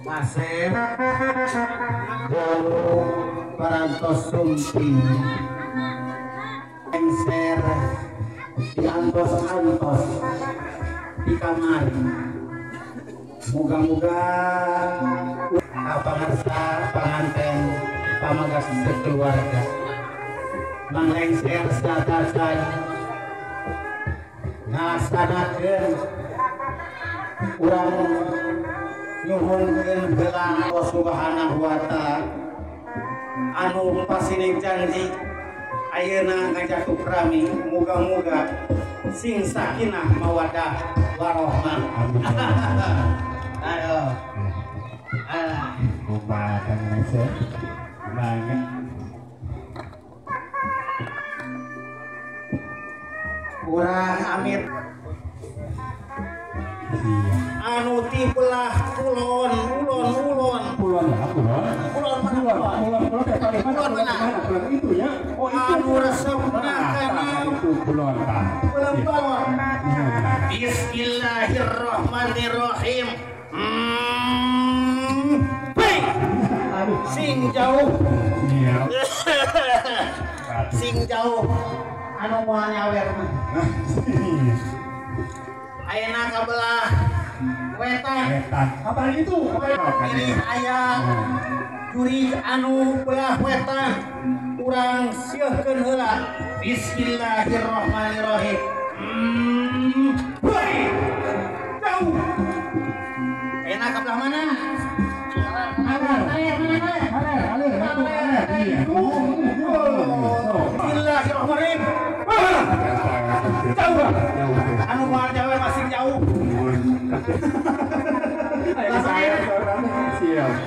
Masih parantos sumping lengser di antos-antos di kamar. Moga-moga pangarsa panganten pamagas sekeluarga manglengser satasan ngalaksanakeun urang nyuhunkeun gelang Allah Subhanahu wa ta'ala anu pasining janji ayeuna ngajatuh rami, moga-moga sing sakinah mawadah warohmah. Ayo. Ah, kumaha Kang Lengser? Kumaha? Urang amit anu ti belah kulon ulon ulon kulon lah kulon kulon mana kulon kulon kulon mana kulon itu ya. Oh itu anu resepna kana itu kulon tah kulon kulon. Bismillahirrahmanirrahim. Sing jauh. Iya. Sing jauh anu moal nyawer mah. Ayeuna ka belah wetan. Wetan. Apa itu? Ini aya jurig anu belah wetan. Urang sieurkeun heula. Bismillahirrahmanirrahim. Jauh. Ayeuna ka belah mana? Bismillahirrahmanirrahim. Jauh. Anu moal jauh masih jauh.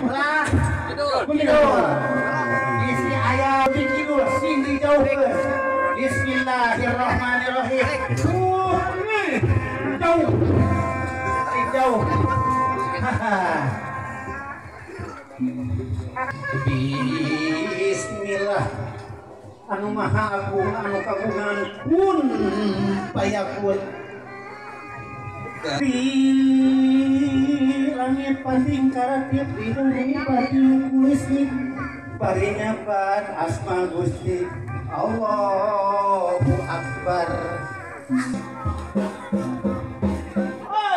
Lah, kidul. Isi aya di kidul sing dijauhkeun. Bismillahirrahmanirrahim. Jauh. Sing jauh. Bismillah. Anu maha agung anu kagungan kun payakun. Di langit pating karatip di bumi pating kulisik bari nyabat asma Gusti Allahu Akbar. Oh!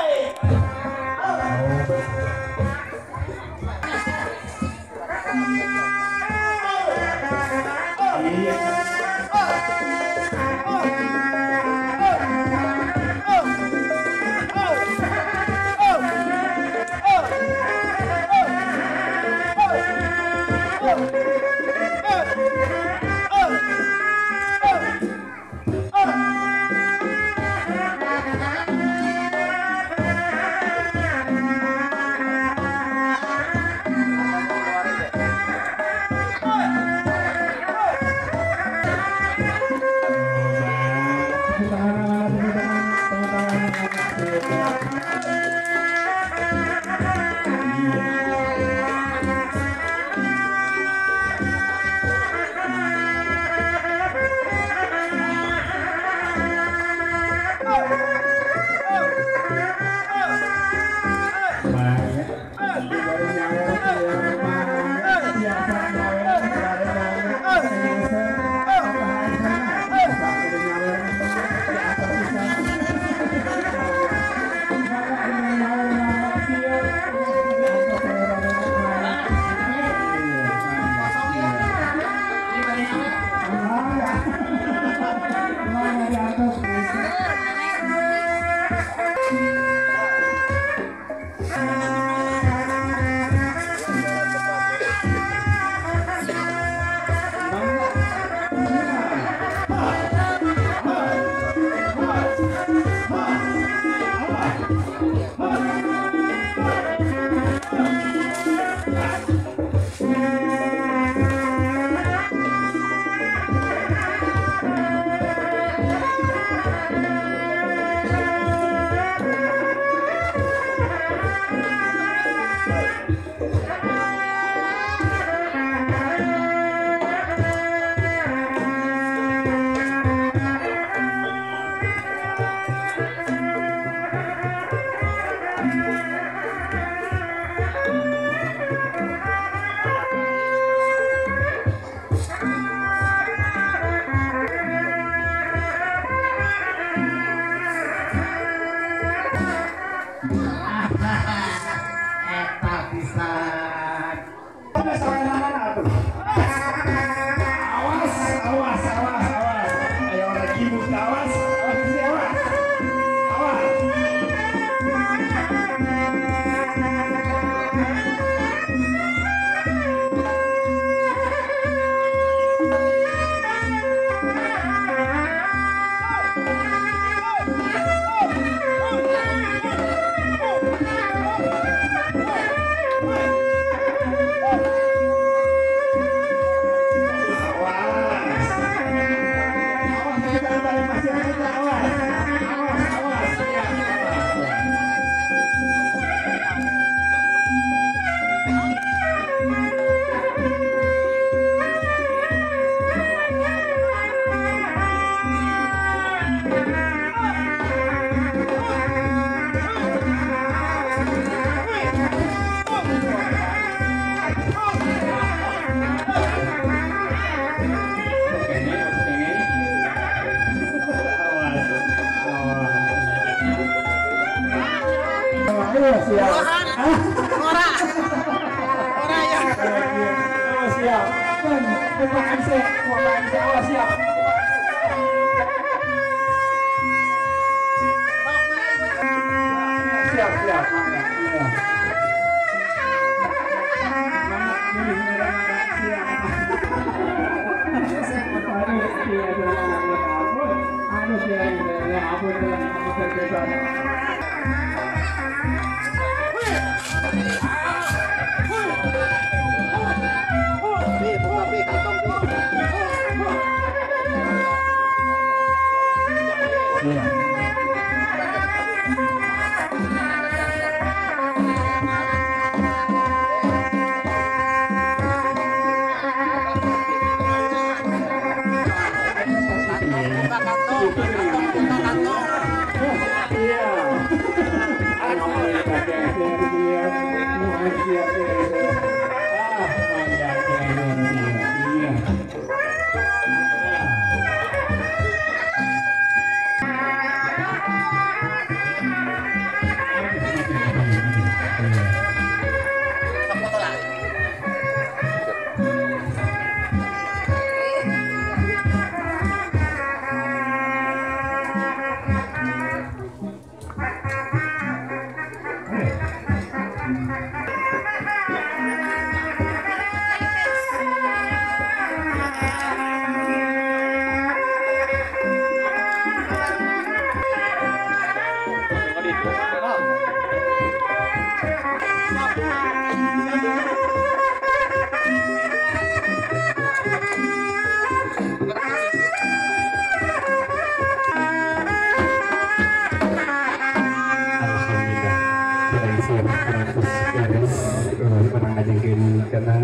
siap. Ora. Ora ya. Oh, siap. Bapak MC, Bapak MC, oh siap. Siap, siap. Alhamdulillah, beres, menang aja karena